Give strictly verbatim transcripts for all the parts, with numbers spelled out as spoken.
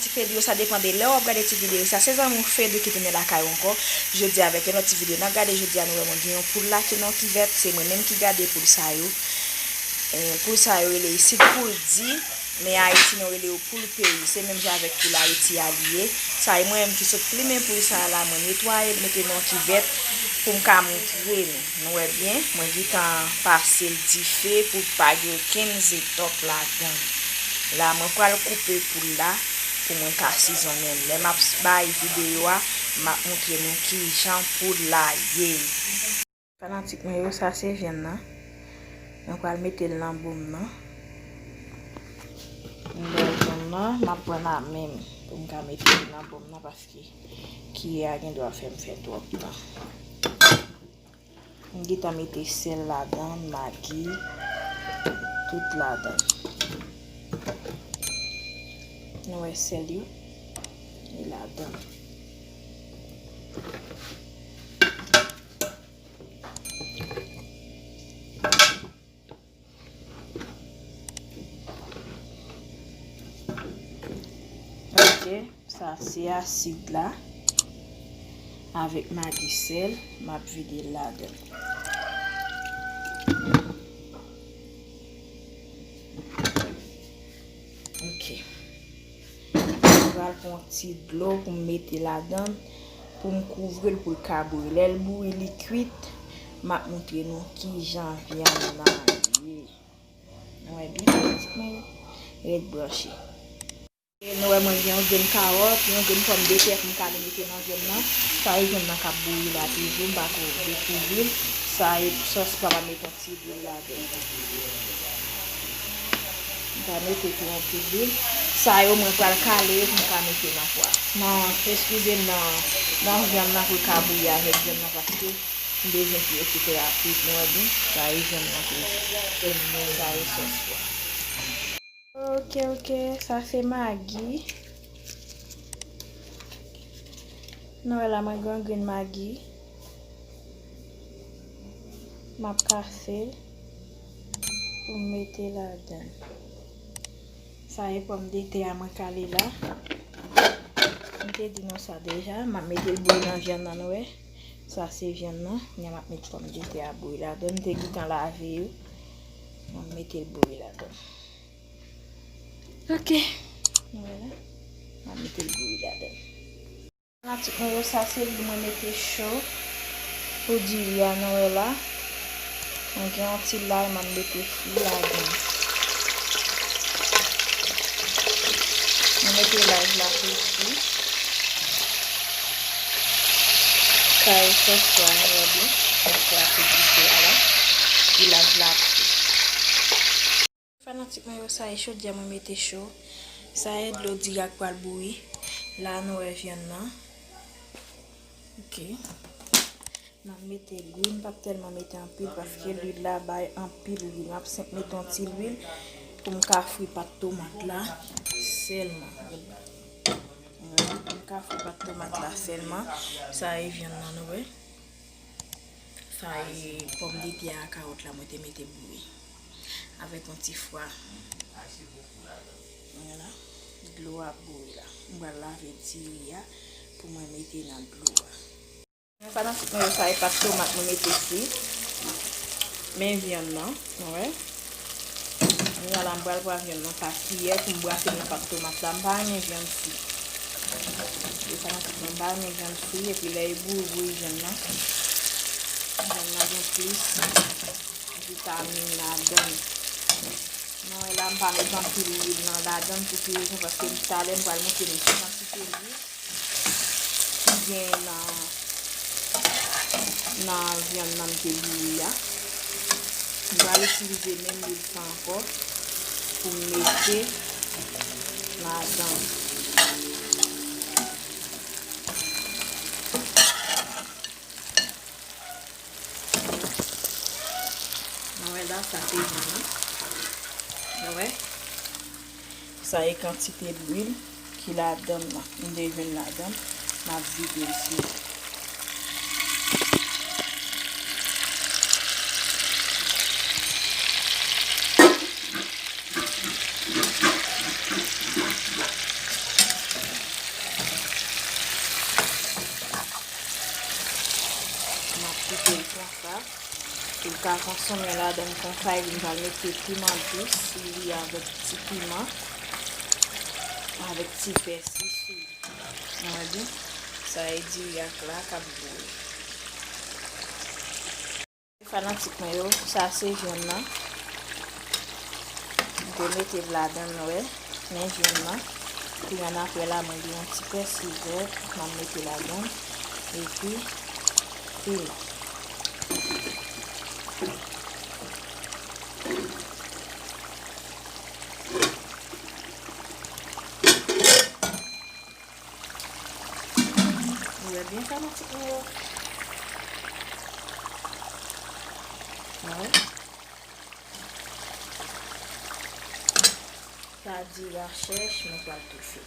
Ti Fedou yo, sa depann de lè w ap gade ti videyo sa. Se zanmi w Fedou ki tounen lakay ou ankò. Jodi a avèk yon lòt ti videyo n ap gade. Jodi a nou wè mwen gen yon poul la ki nan kivèt. Se mwen menm ki gade poul sa yo. Eh, poul sa yo rele isit poul di, men Ayiti nou rele yo poul peyi. Se menm jan avèk poul Ayiti a li ye. Sa e mwen menm ki sot plimen poul sa la, mwen netwaye l, mete l nan kivèt pou m ka moutre nou. Nou wè byen, mwen gentan pase l dife pou pa gen okenn zetòk ladan l. La, mwen pral koupe poul la pou mwen ka sizonnen l. Lè m ap bay videyo a, m ap moutre nou kijan poul la ye. Fanatik mwen yo, sa se vyann nan. Mwen pral mete l nan bo m nan. M pral vyann nan, m ap pran nan men m pou m ka mete l nan bo m nan paske kiyè a gen dwa fè m fè twòp tan. M gentan mete sèl ladan, magi, tout ladan. Nou wè sèl yo? Li ladan. Ok, sa se asid la avèk magi sèl, m ap vide l ladan. Ok. Mwen pral pran yon ti dlo pou m mete ladan l, pou m kouvri l pou l ka bouyi. Lè l bouyi, li kwit, m ap montre nou kijan vyann nan ye. Nou wè byen, fanatik mwen yo. Ret branche. E nou wè mwen gen yon grenn kawòt, yon grenn pòmdetè pou m kale mete nan vyann nan. Sa e vyann nan k ap bouyi la toujou, m pa ko dekouvri l. Sa e sòs pwa, m ap mete yon ti lwil ladan. M pa mete tou anpil lwil. Sa yo mwen pral kale yo pou m ka mete nan pwa. Nan, eskize m, nan, nan vyann nan pou l ka bouyi avèk vyann nan paske m bezwen pou yo kite rapid. Nou wè byen, sa e vyann nan toujou. Sa e sòs pwa. Ok, ok, sa se magi. Nou wè la, mwen gen yon grenn magi. M ap kase l pou m mete ladan l. Sa e pòmdetè a mwen kale la. M te di nou sa deja, m ap mete l bouyi nan vyann nan, nou wè. Sa se vyann nan. Kounye a m ap met pòmdetè a bouyi ladan l. M te gentan lave yo. M ap mete l bouyi ladan l. Ok. Nou wè la. M ap mete l bouyi ladan l. Fanatik mwen yo, sa se lwil mwen mete cho pou diri a, nou wè la. Mwen gen yon ti lay, m ap mete fri ladan. Mwen mete laj la pou l fri. Sa e sòs pwa, nou wè byen. Sòs pwa se dife a la. Epi laj la ap fri. Fanatik mwen yo, sa e chodyè mwen mete cho. Sa e dlo diri a k pral bouyi. La nou wè vyann nan. Ok. M ap mete lwil, m p ap tèlman mete anpil paske lwil la bay anpil lwil. M ap senp mete yon ti lwil pou m ka fri pat tomat la sèlman. Pou m ka fri pat tomat la sèlman. Sa e vyann nan, nou wè. Sa e pòmdetè a, kawòt la mwen te mete bouyi avèk yon ti fwa. Vwala, dlo a ap bouyi la. M pral lave diri a pou mwen mete nan dlo a. Mwen fanatik mwen yo, sa e pat tomat mwen mete fri. Men vyann nan, nou wè. Vwala, m pral pran vyann nan pa kiyè pou m brase l nan pat tomat la. M pa renmen vyann fri. Mwen fanatik mwen, m pa renmen vyann fri, epi lè e bouyi, bouyi vyann nan. Vyann nan gen plis vitamin ladan l. Nou wè la, m pa met anpil lwil nan ladan l pou ki rezon, paske m talè m pral montre nou ki kantite lwil ki gen nan, nan vyann nan m te bouyi a. M pral itilize menm lwil sa ankò pou m mete ladan. Nou wè la, sa se vyann nan. Nou wè? Sa e kantite lwil ki ladan l lan. M te jwenn ladan l, m ap vide l sou li. Konsonmen ladan l konsa, epi m pral mete piman dous sou li avèk ti piman, avèk ti pèsi sou li. Nou wè byen? Sa e diri ak la k ap bouyi. Fanatik mwen yo, sa se vyann nan. M te mete l ladan l, nou wè. Men vyann nan. Kounya n ap wè la, mwen gen yon ti pèsi vè, m ap mete ladan l. Epi, piman. Nou wè byen fanatik mwen yo. Nou wè? Sa diri a chèch, mwen pral toufe.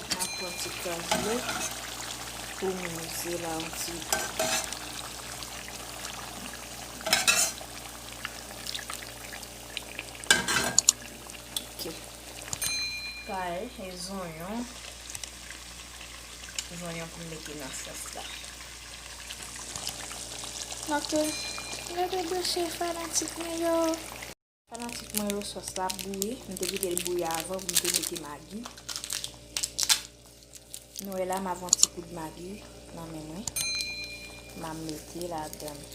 N ap pran ti kras dlo pou mize la yon ti. Ok. Sa e zonyon. Zonyon pou m mete nan sòs la. Ok. Rete branche fanatik mwen yo. Fanatik mwen yo, sòs la ap bouyi. M te kite l bouyi avan pou m te mete magi. Nou wè la, m ap yon ti kout magi nan men mwen. M ap mete ladan l.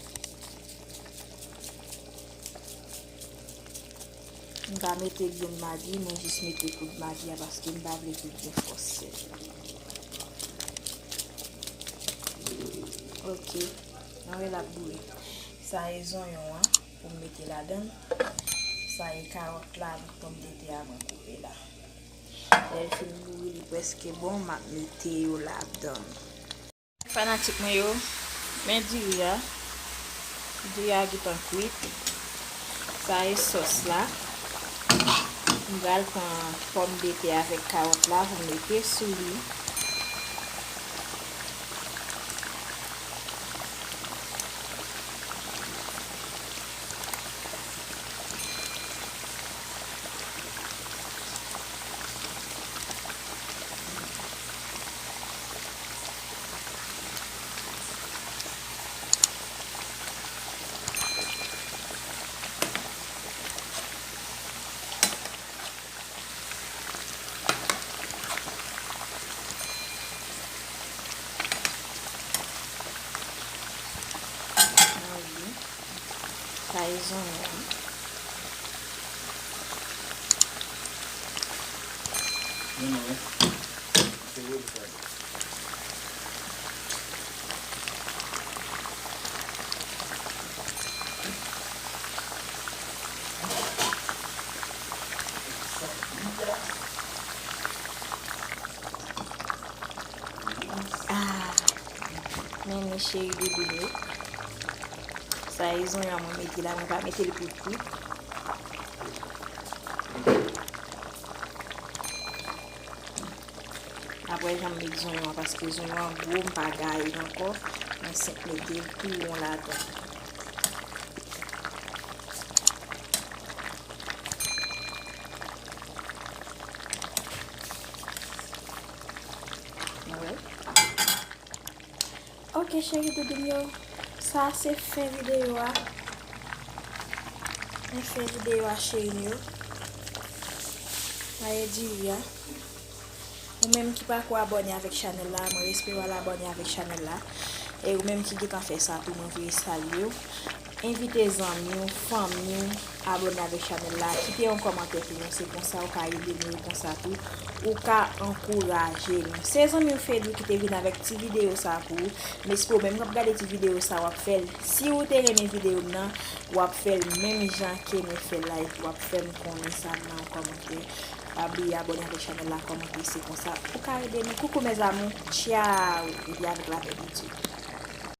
M pa mete grenn magi, mwen jis mete kout magi a paske m pa vle pou l gen fòs sèl. Ok, nou wè l ap bouyi. Sa e zonyon an pou m mete ladan l. Sa e kawòt la avèk pòmdetè a mwen koupe la. Lè l fin bouyi, li prèske bon, m ap mete yo ladan l. Fanatik mwen yo, men diri a. Diri a gentan kwit. Sa e sòs la. M pral pran pòmdetè avèk kawòt la pou m mete sou li. Sa e zonyon an. Ah, men men cheri doudou m yo. Sa e zonyon an mwen mete la, mwen pa mete l pou kwit. Apre jan m met zonyon an, paske zonyon an gwo, m pa gaye l ankò, mwen senp mete l tou won ladan. Nou wè? Ok, cheri doudou m yo, sa se fen videyo a. Mwen fen videyo a, cheri m yo. Sa e diri a. Ou menm ki pako abòne avèk chanèl la, mwen espere w al abòne avèk chanèl la. E ou menm ki gentan fè sa tou, mwen voye salye w. Envite zanmi w, fanmi w, abòne avèk chanèl la, kite yon kòmantè pou nou, se konsa ou ka ede nou, e konsa tou, ou ka ankouraje nou. Se zanmi w Fedou ki te vin avèk ti videyo sa pou ou. M espere ou menm k ap gade ti videyo sa, w ap fè l. Si ou te renmen videyo m nan, w ap fè l menm jan ke mwen fè l la, epi w ap fè m konnen sa nan yon kòmantè. Pa bliye abòne avèk chanèl la, kòmante, se konsa ou ka ede nou. Coucou mes amours, tchaw, epi avèk lapè de Dye.